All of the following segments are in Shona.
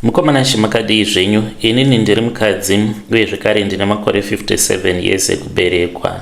Mukoma Nashe makadii zvenyu? Inini ndiri mukadzi uye zvekare ndine makore 57 years ekuberekwa.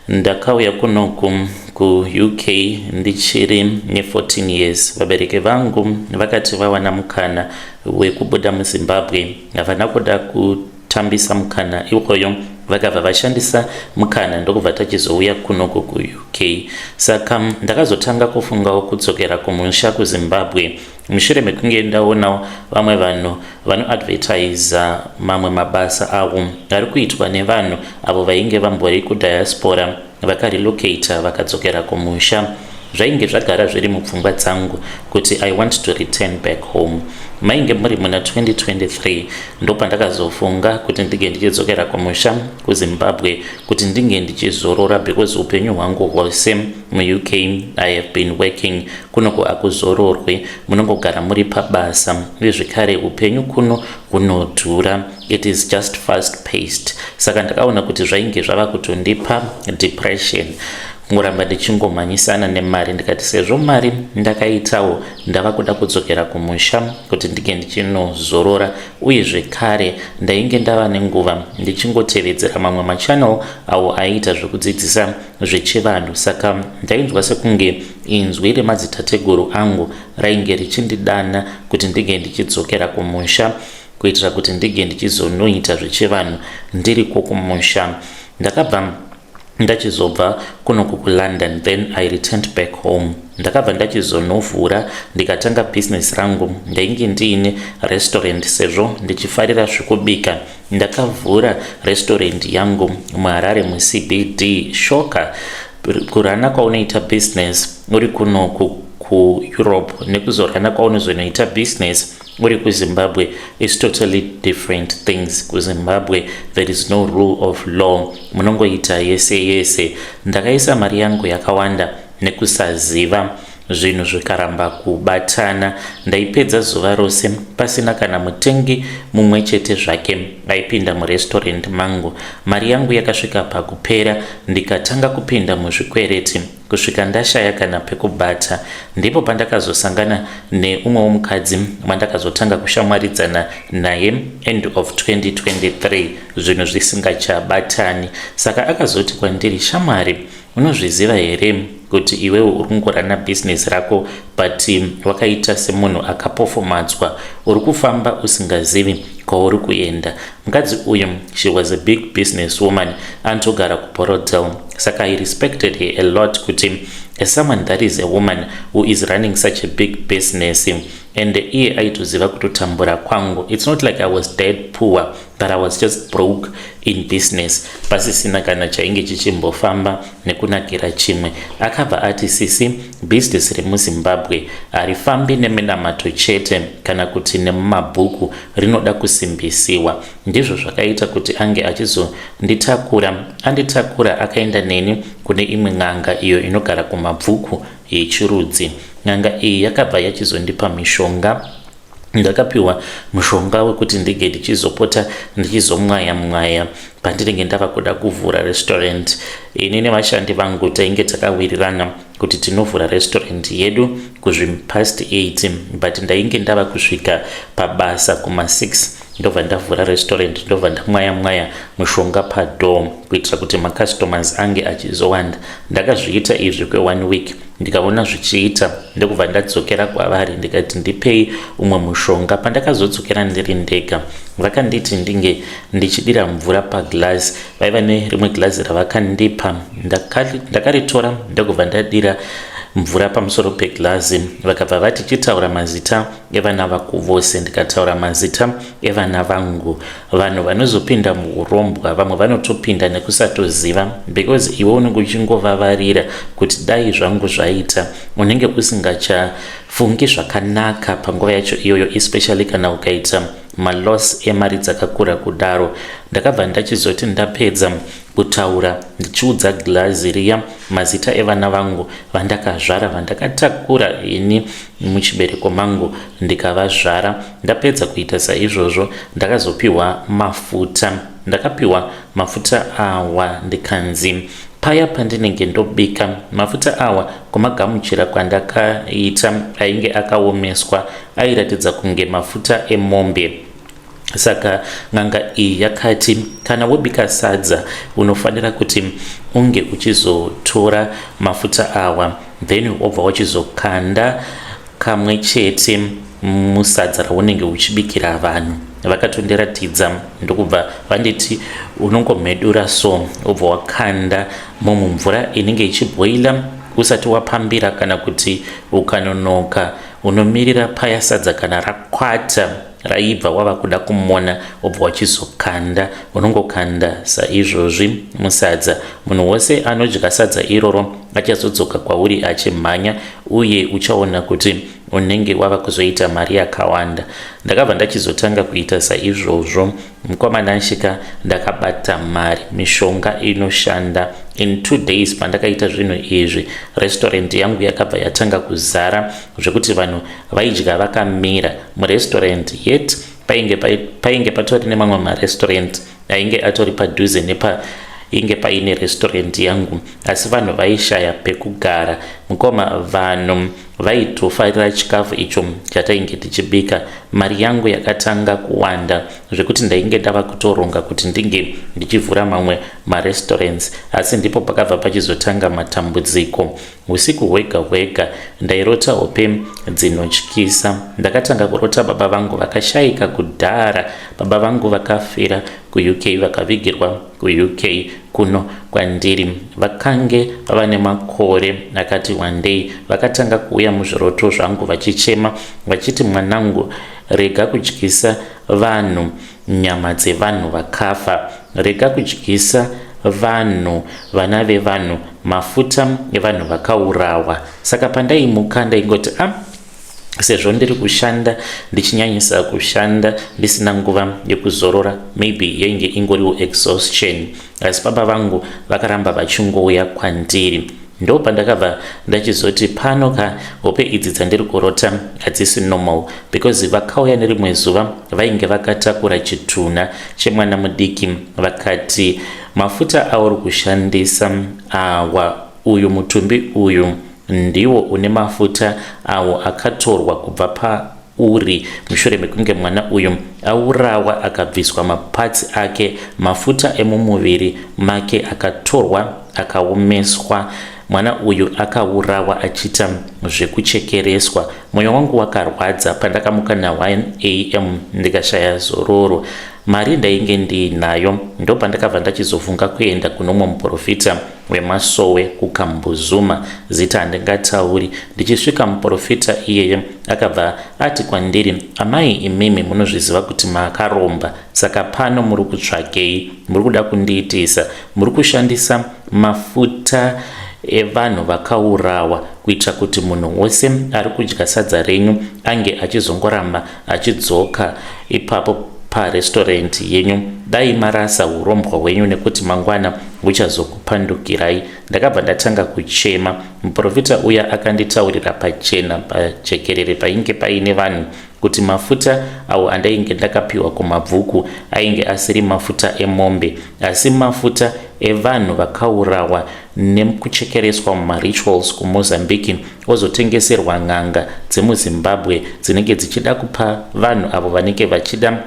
Ndakauya kunoku kuUK ndichiri ne14 years. Vabereki vangu vakati vawana mukana wekubuda muZimbabwe havana kuda kutambisa mukana iwoyo vakabva vashandisa mukana ndokubva tachizouya kunoku kuUK. Saka ndakazotanga kufungawo kudzokera kumusha kuZimbabwe Mushure mekunge ndaonawo vamwe vanhu vanoadvertiser mamwe mabasa avo ari kuitwa nevanhu avo vainge vambori kudiaspora vakarelocator vakadzokera kumusha, zvainge zvagara zviri mupfungwa dzangu kuti I want to return back home. Mainge muri muna 2023 ndopandakazofunga kuti ndinge ndichidzokera kumusha kuZimbabwe kuti ndinge ndichizorora because upenyu hwangu hwose muUK I have been working. Kunoku hakuzororwe, munongogara muri pabasa uye zvekare upenyu kuno hunodhura, it is just fast paced. Saka ndakaona kuti zvainge zvava kutondipa depression kungoramba ndichingomhanyisana nemari, ndikati sezvo mari ndakaitawo ndava kuda kudzokera kumusha kuti ndinge ndichinozorora. Uye zvekare ndainge ndava nenguva ndichingotevedzera mamwe machannel awo aiita zvekudzidzisa zvechivanhu, saka ndainzwa sekunge inzwi remadzitateguru angu rainge richindidana kuti ndinge ndichidzokera kumusha kuitira kuti ndinge ndichizonoita zvechivanhu ndiriko kumusha. Ndakabva ndachizobva kunoku kuLondon, then I returned back home. Ndakabva ndachizonovhura ndikatanga business rangu. Ndainge ndiine restaurant sezvo ndichifarira zvekubika. Ndakavhura restaurant yangu muHarare muCBD. Shoka kurana kwaunoita business uri kunoku kuEurope nekuzorana kwaunozonoita business uri kuZimbabwe is totally different things. KuZimbabwe there is no rule of law, munongoita yese yese. Ndakaisa mari yangu yakawanda nekusaziva, zvinhu zvikaramba kubatana. Ndaipedza zuva rose pasina kana mutengi mumwe chete zvake aipinda murestorant mangu. Mari yangu yakasvika pakupera, ndikatanga kupinda muzvikwereti kusvika ndashaya kana pekubata. Ndipo pandakazosangana neumwewo mukadzi wandakazotanga kushamwaridzana naye end of 2023, zvinhu zvisingachabatani. Saka akazoti kwandiri, "Shamwari, unozviziva here kuti iwewe uri kungorana bhizinesi rako, but wakaita semunhu akapofomadzwa, uri kufamba usingazivi kwauri kuenda?" Mukadzi uyu, she was a big business woman, anotogara kuBorrowdale, saka I respected her a lot kuti as someone that is a woman who is running such a big business, and iye aitoziva kutotambura kwangu. It's not like I was dead poor, but I was just broke in business, pasisina kana chainge chichimbofamba nekunakira chimwe. Akabva ati, "Sisi, bhizinesi remuZimbabwe harifambi neminamato chete kana kuti nemumabhuku, rinoda kusimbisiwa." Ndizvo zvakaita kuti ange achizonditakura. Anditakura, akaenda neni kune imwe n'anga iyo inogara kuMabvuku yechirudzi. N'anga iyi yakabva yachizondipa mishonga. Ndakapiwa mushonga wekuti ndinge ndichizopota ndichizomwaya mwaya pandinenge ndava kuda kuvhura restaurant. Ini nevashandi vangu tainge takawirirana kuti tinovhura restaurant yedu kuzvipast 8, but ndainge ndava kusvika pabasa kuma6, ndobva ndavhura restaurant, ndobva ndamwaya mwaya mushonga padoor kuitira kuti macustomers ange achizowanda. Ndakazviita izvi kwe1 week, ndikaona zvichiita, ndokubva ndadzokera kwavari ndikati, "Ndipei umwe mushonga." Pandakazodzokera ndiri ndega, vakanditi ndinge ndichidira mvura paglass. Vaiva nerimwe glazi ravakandipa. Ndakaritora ndokubva ndadira mvura pamusoro peglazi. Vakabva vati, "Chitaura mazita evana vako vose." Ndikataura mazita evana vangu. Vanhu vanozopinda muurombwa, vamwe vanotopinda nekusatoziva, because iwe unenge uchingovavarira kuti dai zvangu zvaita. Unenge usingachafungi zvakanaka panguva yacho iyoyo, especially kana ukaita maloss emari dzakakura kudaro. Ndakabva ndachizoti ndapedza kutaura ndichiudza glazi riya mazita evana vangu vandakazvara, vandakatakura ini muchibereko mangu ndikavazvara, ndapedza kuita saizvozvo, ndakazopiwa mafuta. Ndakapiwa mafuta awa, ndikanzi Paya pandinenge ndobika mafuta awa kumagamuchira kwandakaita ainge akaomeswa airatidza kunge mafuta emombe. Saka n'anga iyi yakati kana wobika sadza unofanira kuti unge uchizotora mafuta awa then wobva wachizokanda kamwe chete musadza raunenge uchibikira vanhu. Vakatondiratidza ndokubva vanditi unongomhedura so wobva wakanda mumvura inenge ichibhoila usati wapambira kana kuti ukanonoka unomirira paya sadza kana rakwata raibva wava kuda kumona wobva wachizokanda. Unongokanda saizvozvi musadza. Munhu wose anodya sadza iroro achazodzoka kwauri achimhanya uye uchaona kuti unenge wava kuzoita mari yakawanda. Ndakabva ndachizotanga kuita saizvozvo. Mukoma Nashika ndakabata mari. Mishonga inoshanda. In 2 days pandakaita zvinhu izvi restaurant yangu yakabva yatanga kuzara zvekuti vanhu vaidya vakamira murestaurant yet painge, painge patori nemamwe marestaurant ainge atori padhuze nepainge paine restaurant yangu asi vanhu vaishaya pekugara. Mukoma vanhu vaitofarira chikafu icho chatainge tichibika. Mari yangu yakatanga kuwanda zvekuti ndainge ndava kutoronga kuti ndinge ndichivhura mamwe marestaurants asi ndipo pakabva pachizotanga matambudziko. Usiku hwega hwega ndairota hope dzinotyisa. Ndakatanga kurota baba vangu vakashaika kudhara. Baba vangu vakafira kuUK vakavigirwa kuUK kuno kwandiri. Vakange vava nemakore akati wandei vakatanga kuuya muzviroto zvangu vachichema vachiti mwanangu rega kudyisa vanhu nyama dzevanhu vakafa. Rega kudyisa vanhu vana vevanhu mafuta evanhu vakaurawa. Saka pandaimuka ndaingoti a ah, sezvo ndiri kushanda ndichinyanyisa kushanda ndisina nguva yekuzorora maybe yainge ingoriwo exhaustion asi baba vangu vakaramba vachingouya kwandiri. Ndopandakabva ndachizoti pano ka hope idzi dzandiri kurota hadzisi normal because vakauya nerimwe zuva vainge vakatakura chitunha chemwana mudiki vakati mafuta auri kushandisa awa uyu mutumbi uyu ndiwo une mafuta awo akatorwa kubva pauri mushure mekunge mwana uyu aurawa akabviswa maparts ake mafuta emumuviri make akatorwa akaomeswa. Mwana uyu akaurawa achiita zvekuchekereswa. Moyo wangu wakarwadza pandakamuka na 1 am ndikashaya zororo. Mari ndainge ndiinayo ndopandakabva ndachizofunga kuenda kunomwe muporofita wemasowe kuKambuzuma zita handingatauri. Ndichisvika muporofita iyeye akabva ati kwandiri amai imimi munozviziva kuti makaromba saka pano muri kutsvakei muri kuda kundiitisa muri kushandisa mafuta evanhu vakaurawa kuitira kuti munhu wose ari kudya sadza renyu ange achizongoramba achidzoka ipapo parestaurant yenyu dai marasa hurombwa hwenyu nekuti mangwana huchazokupandukirai. Ndakabva ndatanga kuchema. Muprofita uya akanditaurira pachena pajekerere painge paine vanhu kuti mafuta awo andainge ndakapiwa kumabvuku ainge asiri mafuta emombe asi mafuta evanhu vakaurawa nekuchekereswa mumarituals kuMozambique ozotengeserwa n'anga dzemuZimbabwe dzinenge dzichida kupa vanhu avo vanenge vachida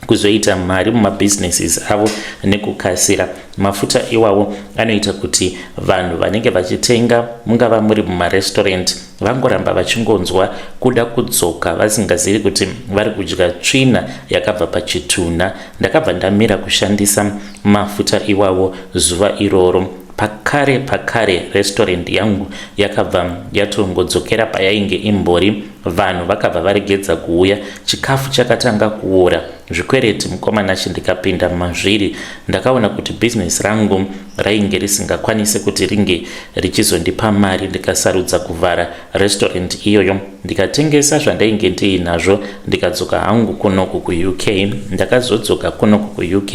kuzoita mari mumabusinesses avo nekukasira. Mafuta iwawo anoita kuti vanhu vanenge vachitenga mungava muri mumarestaurant vangoramba vachingonzwa kuda kudzoka vasingazivi kuti vari kudya tsvina yakabva pachitunha. Ndakabva ndamira kushandisa mafuta iwawo zuva iroro. Pakare pakare restaurant yangu yakabva yatongodzokera payainge imbori. Vanhu vakabva varegedza kuuya, chikafu chakatanga kuora, zvikwereti mukoma Nashe ndikapinda mazviri. Ndakaona kuti business rangu rainge risingakwanise kuti ringe richizondipa mari ndikasarudza kuvhara restaurant iyoyo ndikatengesa zvandainge ndiinazvo ndikadzoka hangu kunoku kuUK. Ndakazodzoka kunoku kuUK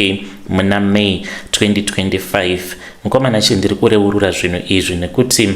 muna May 2025. Mukoma Nashe ndiri kureurura zvinhu izvi nekuti.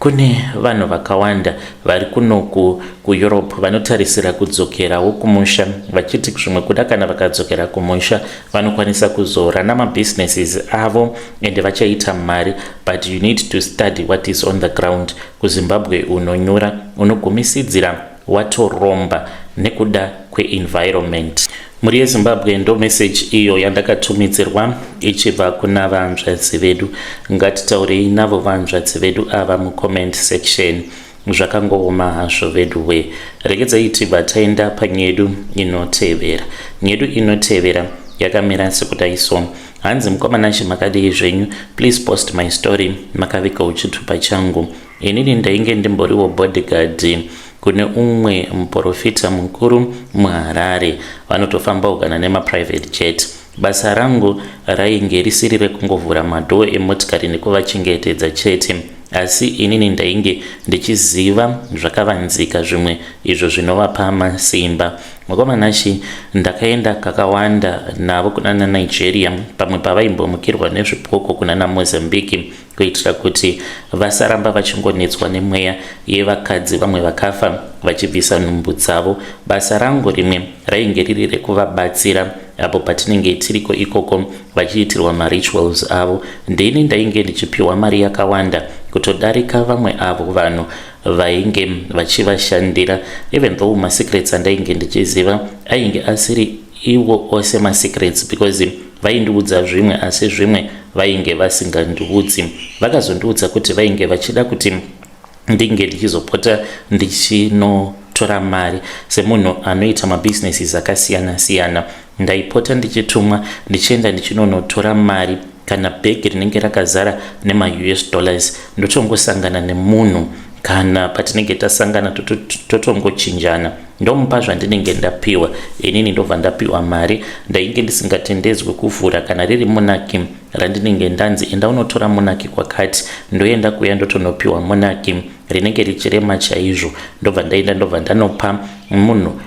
Kune vanhu vakawanda vari kunoku kuEurope vanotarisira kudzokerawo kumusha vachiti zvimwe kuda kana vakadzokera kumusha vanokwanisa kuzorana mabusinesses avo ende vachaita mari, but you need to study what is on the ground. KuZimbabwe unonyura, unogumisidzira watoromba nekuda kweenvironment. Mhuri yeZimbabwe, ndo message iyo yandakatumidzirwa ichibva kuna vanzvadzi vedu. Ngatitaurei navo vanzvadzi vedu ava mucomment section. Zvakangooma hazvo vedu we. Regedzai tibva taenda panyedu inotevera. Nyedu inotevera yakamira sekudai so. Hanzi, "Mukoma Nashe, makadii zvenyu? Please post my story makavigawo chitupa changu. Inini ndainge ndimboriwo bodyguard kune umwe muprofita mukuru muHarare, vanotofambawo kana nemaprivate jet. Basa rangu rainge risiri rekungovhura madoor emotikari nekuvachengetedza chete, asi inini ndainge ndichiziva zvakavanzika zvimwe izvo zvinovapa masimba. Mukoma Nashe, ndakaenda kakawanda navo kunana Nigeria, pamwe pavaimbomukirwa nezvipoko kunana Mozambique, kuitira kuti vasaramba vachingonetswa nemweya yevakadzi vamwe vakafa vachibvisa nhumbu dzavo. Basa rangu rimwe rainge riri rekuvabatsira apo patinenge tiriko ikoko vachiitirwa marituals avo. Ndini ndainge ndichipiwa mari yakawanda kutodarika vamwe avo vanhu vainge vachivashandira, even though masecrets andainge ndichiziva ainge asiri iwo ose masecrets, because vaindiudza zvimwe asi zvimwe vainge vasingandiudzi. Vakazondiudza kuti vainge vachida kuti ndinge ndichizopota ndichinotora mari semunhu anoita mabusinesses akasiyana siyana. Ndaipota ndichitumwa ndichienda ndichinonotora mari, kana bhegi rinenge rakazara nemaUS dollars. Ndotongosangana nemunhu, kana patinenge tasangana totongochinjana, ndomupa zvandinenge ndapiwa, inini ndobva ndapiwa mari. Ndainge ndisingatendedzwi kuvhura kana riri monarch randinenge ndanzi enda unotora monarch kwakati. Ndoenda kuya, ndotonopiwa monarch rinenge richirema chaizvo, ndobva ndaenda, ndobva ndanopa munhu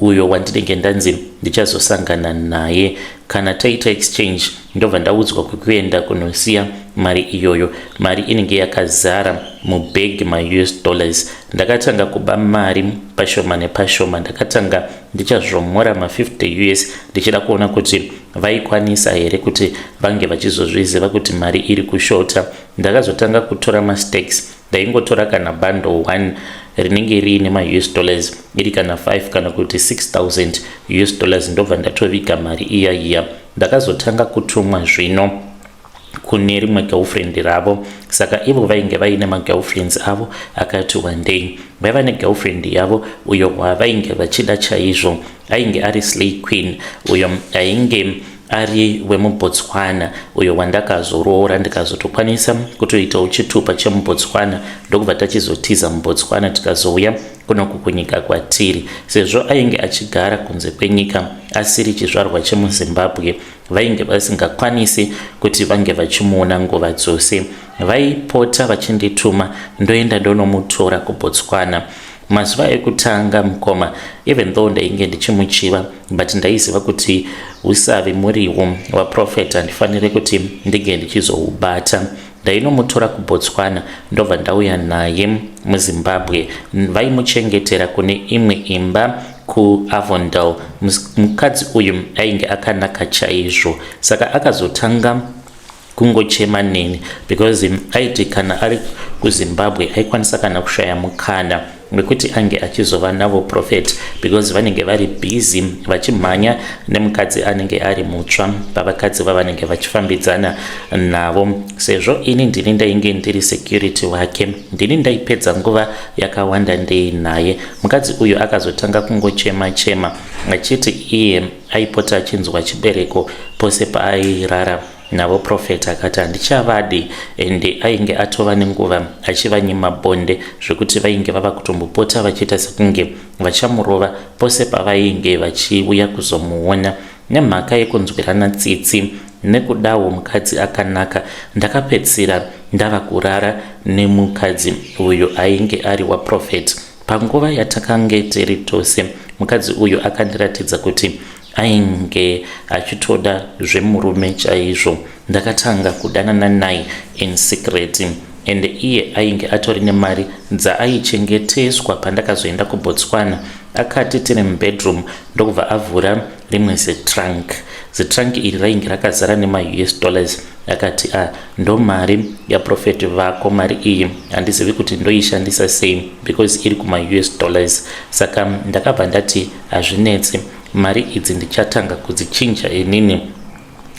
uyo wandinenge ndanzi ndichazosangana naye. Kana taita exchange, ndobva ndaudzwa kwekuenda kunosiya mari iyoyo. Mari inenge yakazara mubhegi, maUS dollars. Ndakatanga kuba mari pashoma nepashoma. Ndakatanga ndichazvomora ma50 US, ndichida kuona kuti vaikwanisa here kuti vange vachizozviziva kuti mari iri kushota. Ndakazotanga kutora mastacks. Ndaingotora kana bundle 1 rinenge riine maUS dollars iri kana 5 kana kuti 6000 US dollars, ndobva ndatoviga mari iya iya. Ndakazotanga kutumwa zvino kune rimwe girlfriend ravo. Saka ivo vainge vaine magirlfriends avo akati wandei. Vaiva negirlfriend yavo uyo wavainge vachida chaizvo, ainge ari slay queen, uyo ainge ari wemuBotswana, uyo wandakazoroora, ndikazotokwanisa kutoitawo chitupa chemuBotswana, ndokubva tachizotiza muBotswana, tikazouya kunoku kunyika kwatiri. Sezvo ainge achigara kunze kwenyika, asiri chizvarwa chemuZimbabwe, vainge vasingakwanisi kuti vange vachimuona nguva dzose. Vaipota vachindituma, ndoenda ndonomutora kuBotswana. Mazuva ekutanga, mukoma, even though ndainge ndichimuchiva, but ndaiziva kuti usavi muriwo waprofeta, handifaniri kuti ndinge ndichizoubata. Ndainomutora kuBotswana, ndobva ndauya naye muZimbabwe. Vaimuchengetera kune imwe imba kuAvondale. Mukadzi uyu ainge akanaka chaizvo. Saka akazotanga kungochema neni because aiti kana ari kuZimbabwe aikwanisa kana kushaya mukana wekuti ange achizova navo prophet, because vanenge vari busy vachimhanya nemukadzi anenge ari mutsva pavakadzi vavanenge vachifambidzana navo. Sezvo ini ndini ndainge ndiri security wake, ndini ndaipedza nguva yakawanda ndei mukadzi uyu. Akazotanga kungochema chema achiti iye aipota achinzwa chibereko pose paairara navo prophet. Akati handichavadi, ende ainge atova nenguva achivanyima bonde, zvekuti vainge vava kutombopota vachiita sekunge vachamurova pose pavainge vachiuya kuzomuona. Nemhaka yekunzwirana tsitsi nekudawo mukadzi akanaka, ndakapedzisira ndava kurara nemukadzi uyu ainge ari waprophet. Panguva yatakange tiri tose, mukadzi uyu akandiratidza kuti ainge achitoda zvemurume chaizvo. Ndakatanga kudanana naye in secret. Ende iye ainge atori nemari dzaaichengeteswa pandakazoenda kuBotswana. Akati tiri mubedroom ndokubva avhura rimwe zitrunk. Zitrunk iri rainge rakazara nemaUS dollars. Akati a ah, ndo mari yaprofeti vako mari iyi handizivi kuti ndoishandisa sei because iri kumaUS dollars. Saka ndakabva ndati hazvinetse mari idzi ndichatanga kudzichinja inini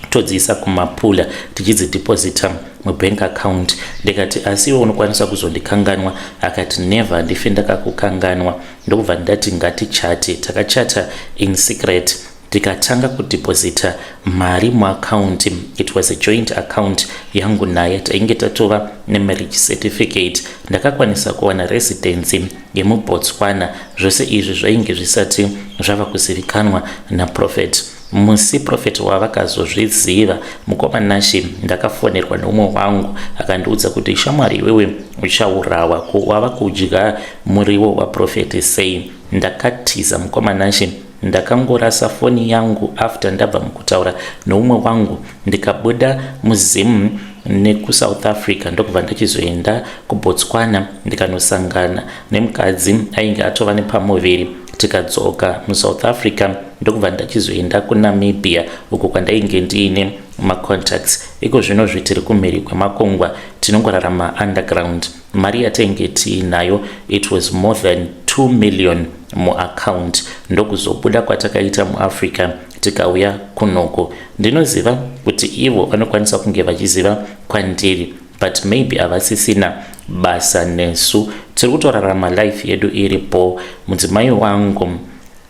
todziisa kumapula tichidzideposita mubank account ndikati asi iwe unokwanisa kuzondikanganwa akati never handife ndakakukanganwa ndokubva ndati ngatichate takachata in secret tikatanga kudeposita mari muaccount it was a joint account yangu naye tainge tatova nemarriage certificate ndakakwanisa kuwana residency yemubotswana zvose izvi zvainge zvisati zvava kuzivikanwa naprofet Musi prophet wavakazozviziva mukoma Nashy ndakafonerwa neumwe wangu akandiudza kuti shamwari iwewe uchaurawa ko wava kudya muriwo waprophet sei. Ndakatiza mukoma Nashy ndakangorasa foni yangu after ndabva mukutaura neumwe wangu ndikabuda muZim nekuSouth Africa ndokubva ndachizoenda kuBotswana ndikanosangana nemukadzi ainge atova nepamuviri tikadzoka muSouth Africa ndokubva ndachizoenda kuNamibia uko kwandainge ndiine macontacts iko zvino zvitiri kumhiri kwemakungwa tinongorarama underground mari yatainge tiinayo it was more than 2 million muaccount ndokuzobuda kwatakaita muAfrica tikauya kunoko ndinoziva kuti ivo vanokwanisa kunge vachiziva kwandiri but maybe havasisina basa nesu tiri kutorarama life yedu iripo mudzimai wangu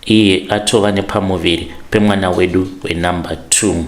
iye atova nepamuviri pemwana wedu wenumber 2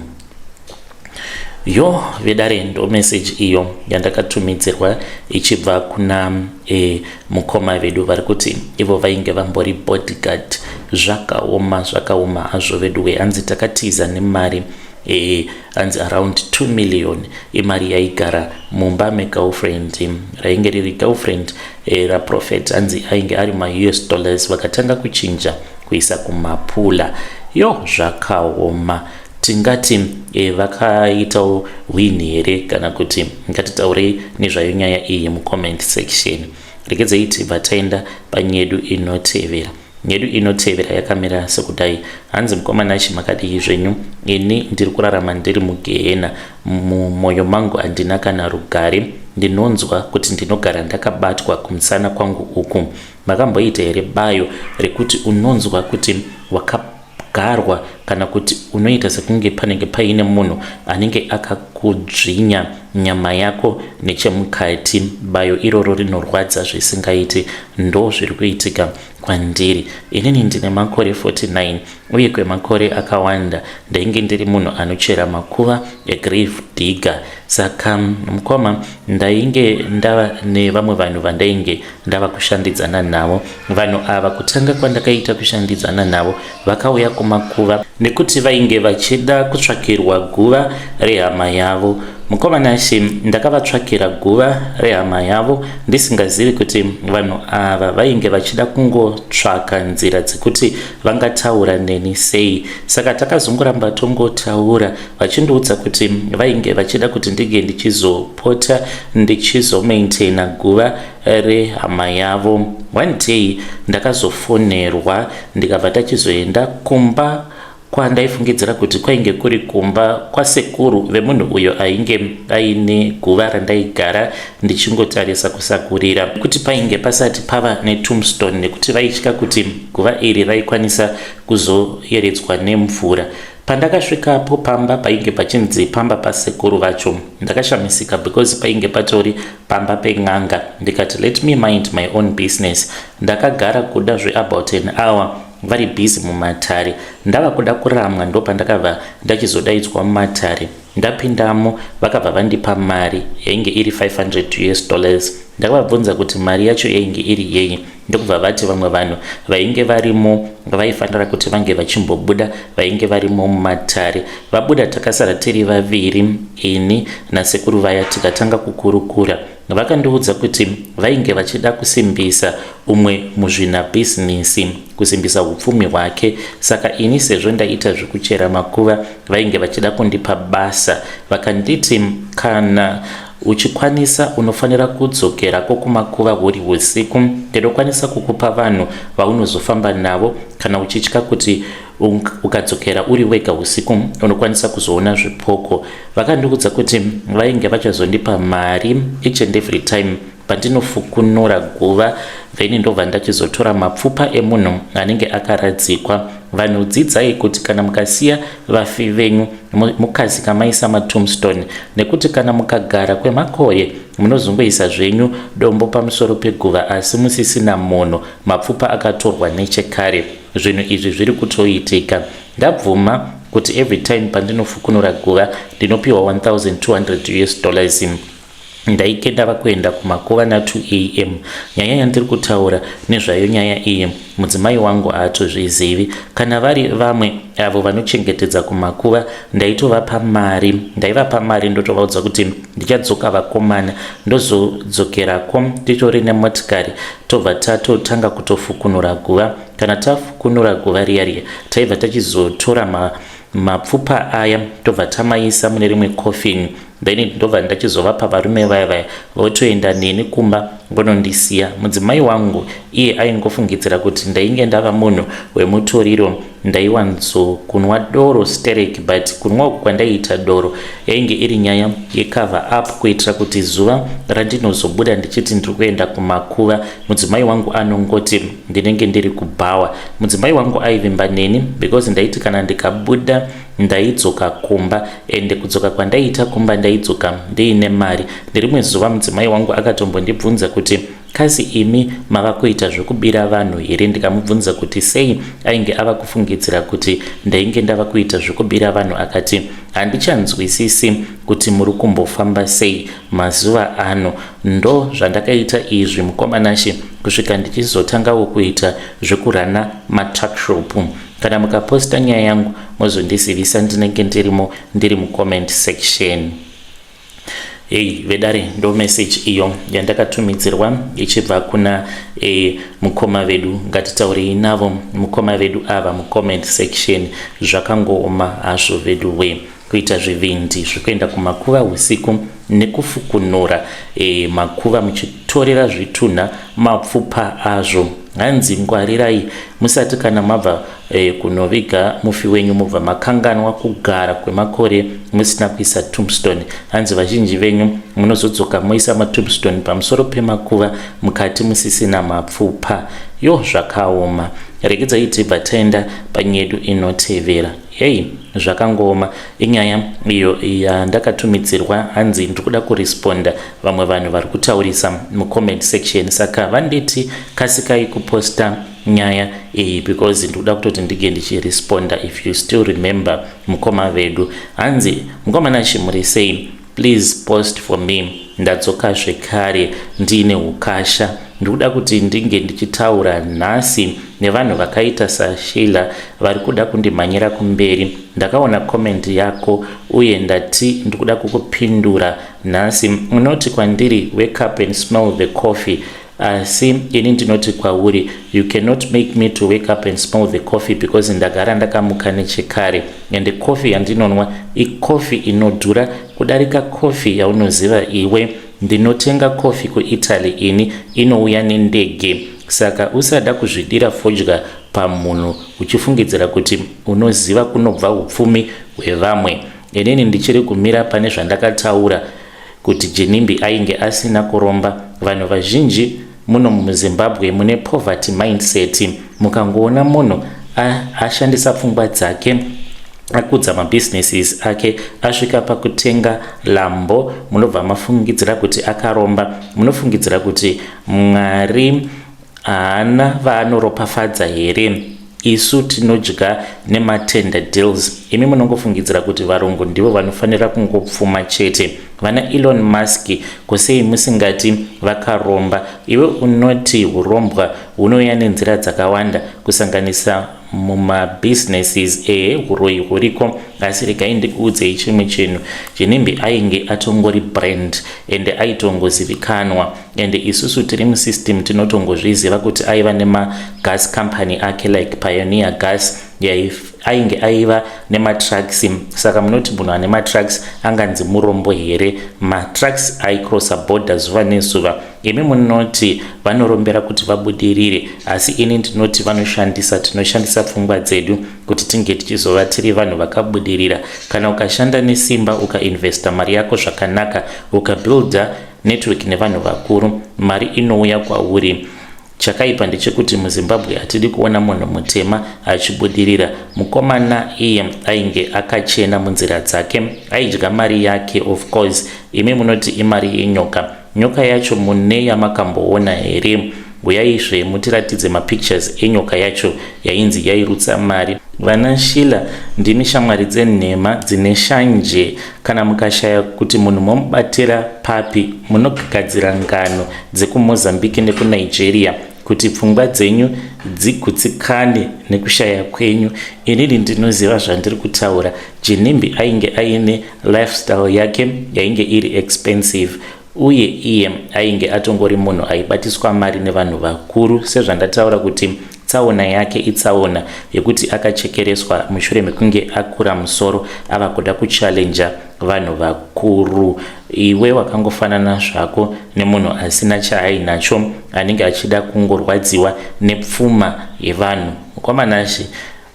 yo vedare ndo message iyo yandakatumidzirwa ichibva kuna e, mukoma vedu vari kuti ivo vainge vambori bodyguard zvakaoma zvakaoma hazvo veduwe hanzi takatiza nemari e, hanzi around 2 million imari yaigara mumba megirlfriend rainge riri girlfriend e, raprofet hanzi ainge ari maus dollars vakatanga kuchinja kuisa kumapula yo zvakaoma tingati e, vakaitawo win here kana kuti ngatitaurei nezvayo nyaya iyi mucomment section regedzei tibva taenda panyedu inotevera Nyedu inotevera yakamira sekudai. Hanzi mukoma Nashy makadii zvenyu? Ini ndiri kurarama ndiri mugehena. Mumoyo mangu handina kana rugare. Ndinonzwa kuti ndinogara ndakabatwa kumusana kwangu uku. Makamboita here bayo rekuti unonzwa kuti wakagarwa kana kuti unoita sekunge panenge paine munhu anenge akakudzvinya nyama yako nechemukati. Bayo iroro rinorwadza zvisingaiti. Ndozviri kuitika kwandiri. Inini ndine makore 49 uye kwemakore akawanda ndainge ndiri munhu anochera makuva egrave digger. Saka mukoma ndainge ndava nevamwe vanhu vandainge ndava kushandidzana navo. Vanhu ava kutanga kwandakaita kushandidzana navo vakauya kumakuva nekuti vainge vachida kutsvakirwa guva rehama yavo. Mukoma Nashe ndakavatsvakira guva rehama yavo ndisingazivi kuti vanhu ava vainge vachida kungotsvaka nzira dzekuti vangataura neni sei. Saka takazongoramba tongotaura vachindiudza kuti vainge vachida kuti ndinge ndichizopota ndichizomaintaina guva rehama yavo. One day ndakazofonerwa ndikabva tachizoenda kumba kwandaifungidzira kuti kwainge kuri kumba kwasekuru vemunhu uyo ainge aine guva randaigara ndichingotarisa kusakurira kuti painge pasati pava netombstone nekuti vaitya kuti guva iri raikwanisa kuzoyeredzwa nemvura. Pandakasvikapo pamba painge pachinzi pamba pasekuru vacho ndakashamisika because painge patori pamba pen'anga ndikati let me mind my own business. Ndakagara kuda zveabout an hour vari busy mumatare ndava kuda kuramwa ndopandakabva ndachizodaidzwa mumatare ndapindamo vakabva vandipa mari yainge iri 500 us dollars ndakavabvunza kuti mari yacho yainge iri yei ndokubva vati vamwe vanhu vainge varimo vaifanira kuti vange vachimbobuda vainge varimo mumatare vabuda takasara tiri vaviri ini nasekuru vaya tikatanga kukurukura Vakandiudza kuti vainge vachida kusimbisa umwe muzvinabhizinisi, kusimbisa upfumi hwake. Saka ini sezvo ndaiita zvekuchera makuva, vainge vachida kundipa basa. Vakanditi kana Uchikwanisa unofanira kudzokerako kumakuva huri husiku. Ndinokwanisa kukupa vanhu vaunozofamba navo kana uchitya kuti ukadzokera uri wega husiku unokwanisa kuzoona zvipoko. Vakandiudza kuti vainge vachazondipa mari each and every time pandinofukunura guva then ndobva ndachizotora mapfupa emunhu anenge akaradzikwa. Vanhu dzidzai kuti kana mukasiya vafi venyu mukasika maisa matombstone nekuti kana mukagara kwemakore munozongoisa zvenyu dombo pamusoro peguva asi musisina munhu, mapfupa akatorwa nechekare. Zvinhu izvi zviri kutoitika. Ndabvuma kuti every time pandinofukunura guva ndinopiwa 1200 US dollars. Ndaike ndava kuenda kumakuva na2 am. Nyaya yandiri kutaura nezvayo, nyaya iyi mudzimai wangu haatozvizivi. Kana vari vamwe avo vanochengetedza kumakuva, ndaitovapa mari, ndaivapa mari ndotovaudza kuti ndichadzoka vakomana, ndozodzokerako titori nemotikari, tobva tatotanga kutofukunura guva. Kana tafukunura guva riya riya, taibva tachizotora mapfupa aya, tobva tamaisa mune rimwe coffin, then ndobva ndachizovapa varume vaya vaya, votoenda neni kumba vonondisiya. Mudzimai wangu iye aingofungidzira kuti ndainge ndava munhu wemutoriro. Ndaiwanzokunwa doro sterek, but kunwa uku kwandaiita doro yainge iri nyaya yecover up, kuitira kuti zuva randinozobuda ndichiti ndiri kuenda kumakuva, mudzimai wangu anongoti ndinenge ndiri kubhawa. Mudzimai wangu aivimba neni because ndaiti kana ndikabuda ndaidzoka kumba, ende kudzoka kwandaiita kumba ndaidzoka ndiine mari. Nerimwe zuva mudzimai wangu akatombondibvunza kuti, "Kasi imi mava kuita zvekubira vanhu here?" Ndikamubvunza kuti sei ainge ava kufungidzira kuti ndainge ndava kuita zvekubira vanhu. Akati, "Handichanzwisisi kuti muri kumbofamba sei mazuva ano." Ndo zvandakaita izvi, mukomanashe, kusvika ndichizotangawo kuita zvekurana matuckshop. Kana mukaposta nyaya yangu mozondizivisa, ndinenge ndirimo, ndiri mucomment section. Hei vedare, ndo message iyo yandakatumidzirwa ichibva kuna mukoma vedu. Ngatitaurei navo mukoma vedu ava mucomment section. Zvakangooma hazvo vedu we, kuita zvivindi zvekuenda kumakuva usiku nekufukunura makuva muchitorera zvitunha mapfupa azvo. Hanzi ngwarirai, musati kana mabva kunoviga mufi wenyu mubva makanganwa kugara kwemakore musina kuisa tombstone. Hanzi vazhinji venyu munozodzoka moisa matombstone pamusoro pemakuva, mukati musisina mapfupa. Yo, zvakaoma. Regedzai tibva taenda panyedu inotevera. Hei, zvakangooma. Inyaya iyo yandakatumidzirwa, hanzi ndiri kuda kuresponda vamwe vanhu vari kutaurisa mucomment section, saka vanditi kasikai kuposta nyaya iyi because ndikuda kutoti ndige ndichiresponda. If you still remember mukoma vedu, hanzi, "Mukoma Nashe, muri sei? Please post for me. Ndadzoka zvekare ndiine ukasha. Ndikuda kuti ndinge ndichitaura nhasi nevanhu vakaita saSheila vari kuda kundimhanyira kumberi. Ndakaona comment yako uye ndati ndikuda kukupindura nhasi. Unoti kwandiri, 'Wake up and smell the coffee,' asi ini ndinoti kwauri, you cannot make me to wake up and smell the coffee because ndagara ndakamuka nechekare, ende coffee yandinonwa icoffee inodhura kudarika coffee yaunoziva iwe. Ndinotenga coffee kuItaly ini, inouya nendege. Saka usada kuzvidira fodya pamunhu uchifungidzira kuti unoziva kunobva upfumi hwevamwe. Inini ndichiri kumira pane zvandakataura kuti Ginimbi ainge asina kuromba. Vanhu vazhinji muno muZimbabwe mune poverty mindset. Mukangoona munhu ashandisa pfungwa dzake, akudza mabusinesses ake, asvika pakutenga Lambo, munobva mafungidzira kuti akaromba. Munofungidzira kuti Mwari haana vaanoropafadza here? Isu tinodya nematender deals, imi munongofungidzira kuti varungu ndivo vanofanira kungopfuma chete. Vana Elon Musk, kusei musingati vakaromba? Iwe unoti urombwa hunouya nenzira dzakawanda, kusanganisa mumabusinesses. Ehe, uroyi huriko, asi regai ndikuudzei chimwe chinhu. Ginimbi ainge atongori brand ende aitongozivikanwa, ende isusu tiri musystem tinotongozviziva kuti aiva nemagas company ake like Pioneer Gas. Ainge aiva nematrucks, saka munoti munhu ane matrucks anganzi murombo here? Matrucks aicrossa border zuva nezuva. Imi munoti vanorombera kuti vabudirire, asi ini ndinoti vanoshandisa, tinoshandisa pfungwa dzedu kuti tinge tichizova tiri vanhu vakabudirira. Kana ukashanda nesimba, ukainvesta mari yako zvakanaka, ukabuilda network nevanhu vakuru, mari inouya kwauri. Chakaipa ndechekuti muZimbabwe hatidi kuona munhu mutema achibudirira. Mukomana iye ainge akachena munzira dzake, aidya mari yake. Of course imi munoti imari yenyoka. Nyoka yacho mune yamakamboona here? Uyaizve mutiratidze mapictures enyoka yacho yainzi yairutsa mari. Vana Shila, ndimi shamwari dzenhema dzine shanje. Kana mukashaya kuti munhu momubatira papi, munogadzira ngano dzekuMozambique nekuNigeria kuti pfungwa dzenyu dzigutsikane nekushaya kwenyu. Inini ndinoziva zvandiri kutaura. Ginimbi ainge aine lifestyle yake yainge iri expensive, uye iye ainge atongori munhu aibatiswa mari nevanhu vakuru. Sezvandataura kuti tsaona yake itsaona yekuti akachekereswa mushure mekunge akura musoro, ava kuda kuchallenja vanhu vakuru. Iwe wakangofanana zvako nemunhu asina chaainacho, anenge achida kungorwadziwa nepfuma yevanhu. Mukomanashi,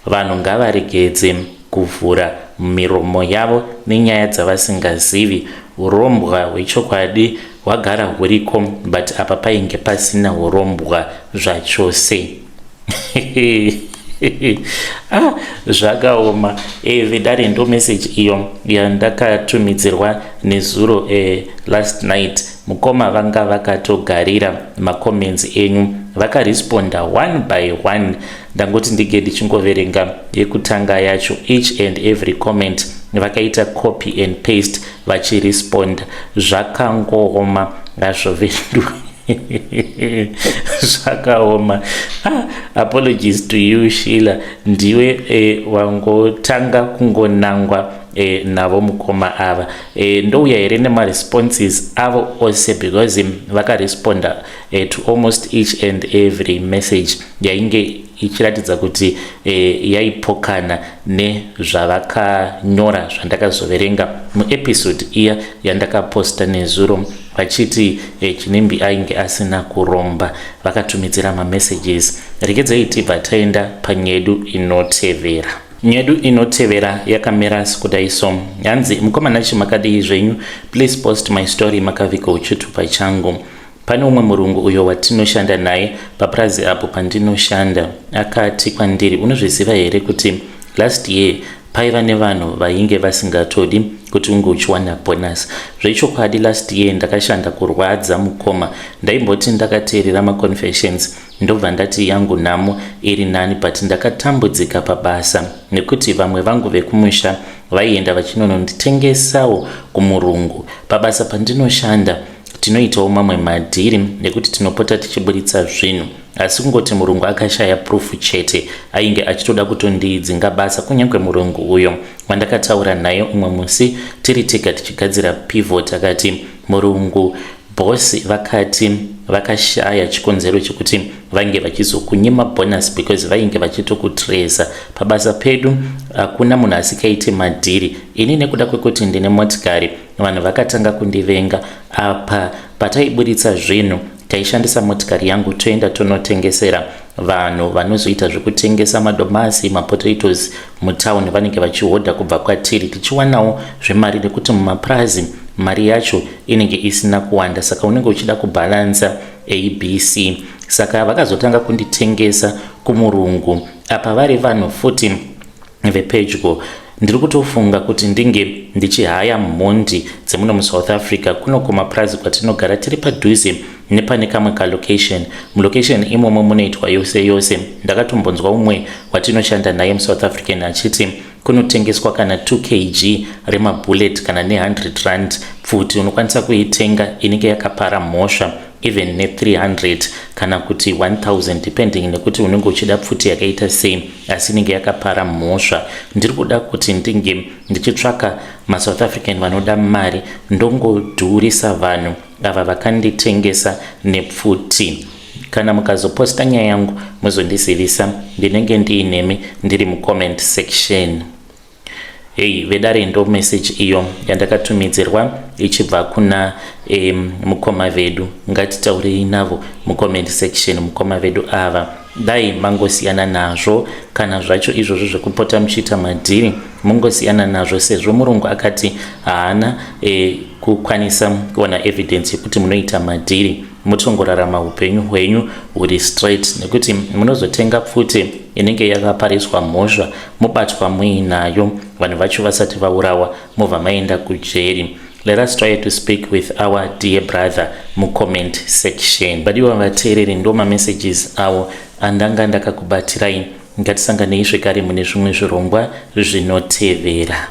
vanhu ngavaregedze kuvhura miromo yavo nenyaya dzavasingazivi. Urombwa hwechokwadi hwagara huriko, but apa painge pasina urombwa zvachose. Ah, zvakaoma. Vedare, ndo message iyo yandakatumidzirwa nezuro, last night. Mukoma vanga vakatogarira macomments enyu, vakaresponda one by one. Ndangoti ndige ndichingoverenga yekutanga yacho. Each and every comment vakaita copy and paste vachiresponda. Zvakangooma hazvo vedu, zvakaoma. Ah, apologies to you, Sheila. Ndiwe wangotanga kungonangwa navo mukoma ava. Ndouya here nemaresponses avo ose? Because vakaresponda to almost each and every message yainge ichiratidza kuti yaipokana nezvavakanyora zvandakazoverenga muepisode iya yandakaposta nezuro, vachiti Ginimbi ainge asina kuromba. Vakatumidzira mamessages. Regedzai tibva taenda panyedu inotevera. Nyedu inotevera yakamira sekudai so. Hanzi, "Mukomana chimakadii zvenyu? Please post my story makaviga chitupa changu. Pane umwe murungu uyo watinoshanda naye papurazi apo pandinoshanda. Akati kwandiri, 'Unozviziva here kuti last year paiva nevanhu vainge vasingatodi kuti unge uchiwana bonus?' Zvechokwadi, last year ndakashanda kurwadza, mukoma. Ndaimboti ndakateerera maconfessions, ndobva ndati yangu nhamo iri nani, but ndakatambudzika pabasa nekuti vamwe vangu vekumusha vaienda vachinononditengesawo kumurungu. Pabasa pandinoshanda tinoitawo mamwe madhiri nekuti tinopota tichiburitsa zvinhu, asi kungoti murungu akashaya proof chete, ainge achitoda kutondidzinga basa. Kunyange murungu uyo wandakataura naye umwe musi tiri tega tichigadzira pivot, akati murungu boss vakati vakashaya chikonzero chekuti vange vachizokunyima bonus because vainge vachitokutresa. Pabasa pedu hakuna munhu asikaiti madhiri. Ini nekuda kwekuti ndine motikari, vanhu vakatanga kundivenga. Apa pataiburitsa zvinhu taishandisa motikari yangu, toenda tonotengesera vanhu vanozoita zvekutengesa madomasi, mapotatoes mutauni. Vanenge vachihodha kubva kwatiri, tichiwanawo zvemari, nekuti mumapurazi mari yacho inenge isina kuwanda, saka unenge uchida kubhalansa abc. Saka vakazotanga kunditengesa kumurungu, apa vari vanhu futi vepedyo. Ndiri kutofunga kuti ndinge ndichihaya mhondi dzemuno muSouth Africa. Kuno kumapurazi kwatinogara tiri padhuze nepane kamwe kalocation. Mulocation imomo munoitwa yose yose. Ndakatombonzwa umwe watinoshanda naye muSouth African achiti kunotengeswa kana 2 kg remabullet kana ne100 rand. Pfuti unokwanisa kuitenga inenge yakapara mhosva even ne300 kana kuti 1000, depending nekuti unenge uchida pfuti yakaita sei, asi inenge yakapara mhosva. Ndiri kuda kuti ndinge ndichitsvaka maSouth African vanoda mari, ndongodhurisa vanhu ava vakanditengesa nepfuti." Kana mukazoposta nyaya yangu muzondizivisa, ndinenge ndiinemi ndiri mucomment section. Hei vedare, ndo message iyo yandakatumidzirwa ichibva kuna mukoma vedu. Ngatitaurei navo mucomment section. Mukoma vedu ava, dai mangosiyana nazvo kana zvacho izvozvo zvekupota muchiita madhiri, mungosiyana nazvo, sezvo murungu akati haana kukwanisa kuwana evidence yekuti munoita madhiri. Mutongorarama upenyu hwenyu huri straight, nekuti munozotenga pfuti inenge yakapariswa mhosva, mubatwa muinayo, vanhu vacho vasati vaurawa, mobva maenda kujeri. Let us try to speak with our dear brother mucomment section. Vadiwa vateereri, ndo mamessages avo andanga ndakakubatirai. Ngatisanganei zvekare mune zvimwe zvirongwa zvinotevera.